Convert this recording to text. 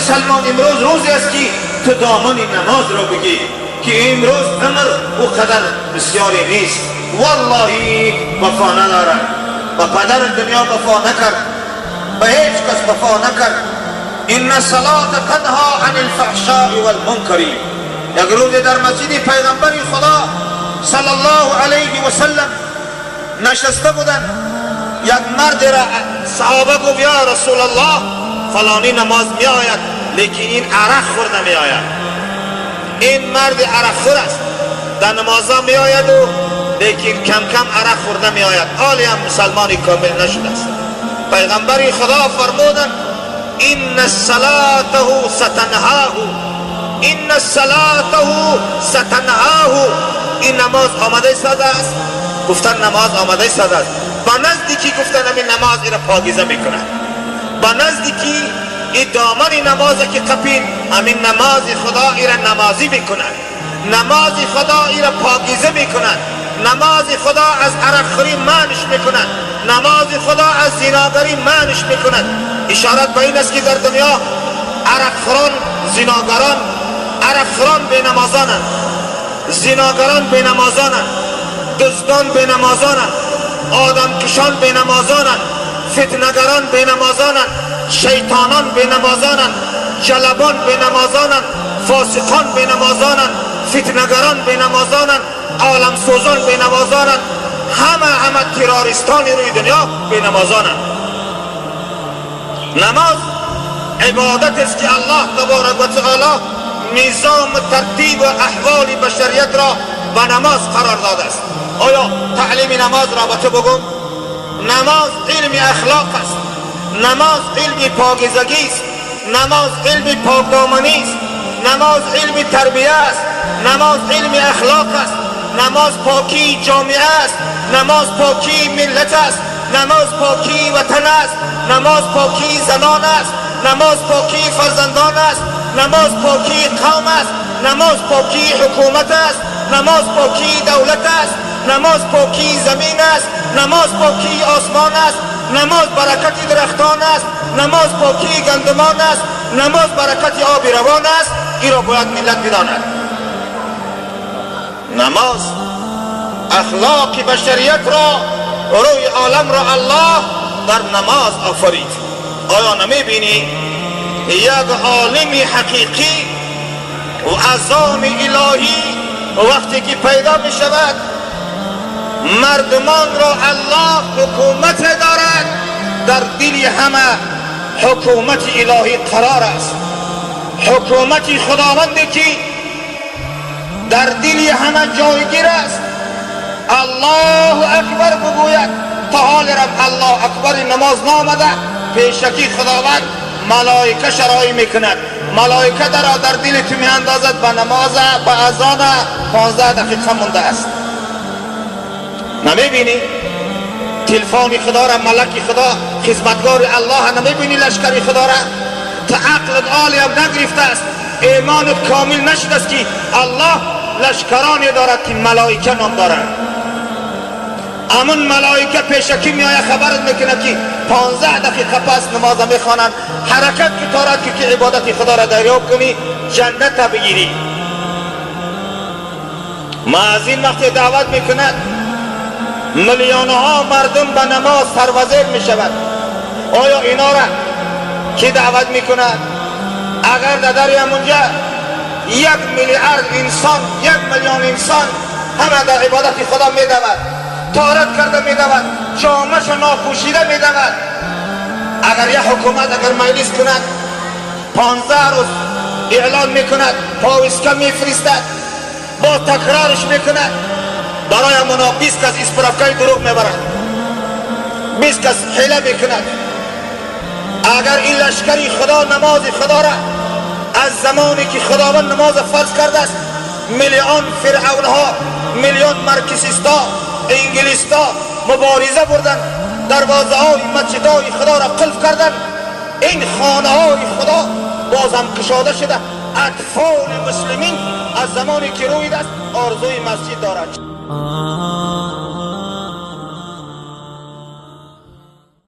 مسلمان، امروز روزی است که تو دامن نماز را بگی که امروز عمر او قدر بسیاری نیست. والله وفا ندارد، و پدر دنیا وفا نکرد، به هیچ کس وفا نکرد. ان الصلاة تنها عن الفحشاء والمنکر. یک روز در مسجد پیغمبر خدا صلی الله علیه و سلم نشسته بودند، یک مرد را صحابه گفت یا رسول الله فلانی نماز می آید لیکن این عرق خورده می آید، این مرد عرق خور است، در نماز می آید و لیکن کم کم عرق خورده می آید، حالی هم مسلمانی کامل نشده است. پیغمبر خدا فرمودند ان الصلاة ستنهاه، ان الصلاة ستنهاه. این نماز آمده ایستاده است، گفتن نماز آمده ایستاده است. با نزدیکی گفتن همین نماز این را پاکیزه میکند، با نزدیکی این دامن نماز که قپید همین نماز خدا این را نمازی میکند، نماز خدا این را پاکیزه میکند، نماز خدا از عرق خوری منش میکند، نماز خدا از زناگری منش میکند. اشارت به این است که در دنیا عرق خوران زناگران، عرق خوران بینمازانند، زناگران بینمازانند، دزدان بینمازانند، آدمکشان بینمازانند، فتنگران بینمازانند، شیطانان بینمازانند، جلبان بینمازانند، فاسقان بینمازانند، فتنگران بینمازانند، عالم سوزان بینمازانند، همه همه تروریستان روی دنیا بینمازانند. نماز عبادت است که الله تبارک و تعالی نظام ترتیب و احوال بشریت را به نماز قرار داده است. آیا تعلیم نماز را به تو بگم؟ نماز علم اخلاق است، نماز علم پاکیزگی است، نماز علم پاکدامنی است، نماز علم تربیه است، نماز علم اخلاق است، نماز پاکی جامعه است، نماز پاکی ملت است، نماز پاکی وطن است، نماز پاکی زنان است، نماز پاکی فرزندان است، نماز پاکی قوم است، نماز پاکی حکومت است، نماز پاکی دولت است، نماز پاکی زمین است، نماز پاکی آسمان است، نماز برکت درختان است، نماز پاکی گندمان است، نماز برکت آب روان است. این را باید ملت بداند. نماز اخلاق بشریت را روی عالم را الله در نماز آفرید. آیا نمی بینی یک عالم حقیقی و عظام الهی وقتی که پیدا می شود مردمان را الله حکومت دارد، در دل همه حکومت الهی قرار است، حکومت خداوندی که در دل همه جایگیر است. الله اکبر بگوید تا حال رب الله اکبر نماز نامده، پیشکی خداوند ملائکه شرایی میکند، ملائکه در دل تو میاندازد به نماز به اذان 15 دقیقه مونده است. نمیبینی تلفن خدا را، ملک خدا، خدمتگار الله نمیبینی، لشکر خدا را؟ تا عقلت عالی هم نگرفته است، ایمانت کامل نشده است که الله لشکرانی دارد که ملائکه نام دارند. امون ملائکه پیشکی میآید خبرت میکنه که 15 دقیقه پس نماز میخوانند، حرکت که تارد که عبادت خدا را دریاب کنی، جنت بگیری. ما از این وقت دعوت میکند میلیون ها مردم به نماز سروزیر میشود. آیا اینا را کی دعوت میکند؟ اگر در همونجا 1 میلیارد انسان، 1 میلیون انسان همه در عبادت خدا میدود، تارت کرده میدود، جامش ناپوشیده میدود، اگر یک حکومت اگر مجلس کند 15 روز اعلان میکند، پاویسکا میفرستد، با تکرارش میکند، برای منا 20 کس اسپرافکای دروغ میبرد، 20 کس حیله میکند. اگر این لشکری خدا نماز خدا را از زمانی که خداوند نماز فرض کرده است، میلیون فرعون ها، میلیون مارکسیستا، انگلیستا مبارزه بردن، دروازه های مسجدهای خدا را قلف کردن، این خانه های خدا بازم کشاده شده. اطفال مسلمین از زمانی که روی دست آرزوی مسجد دارد.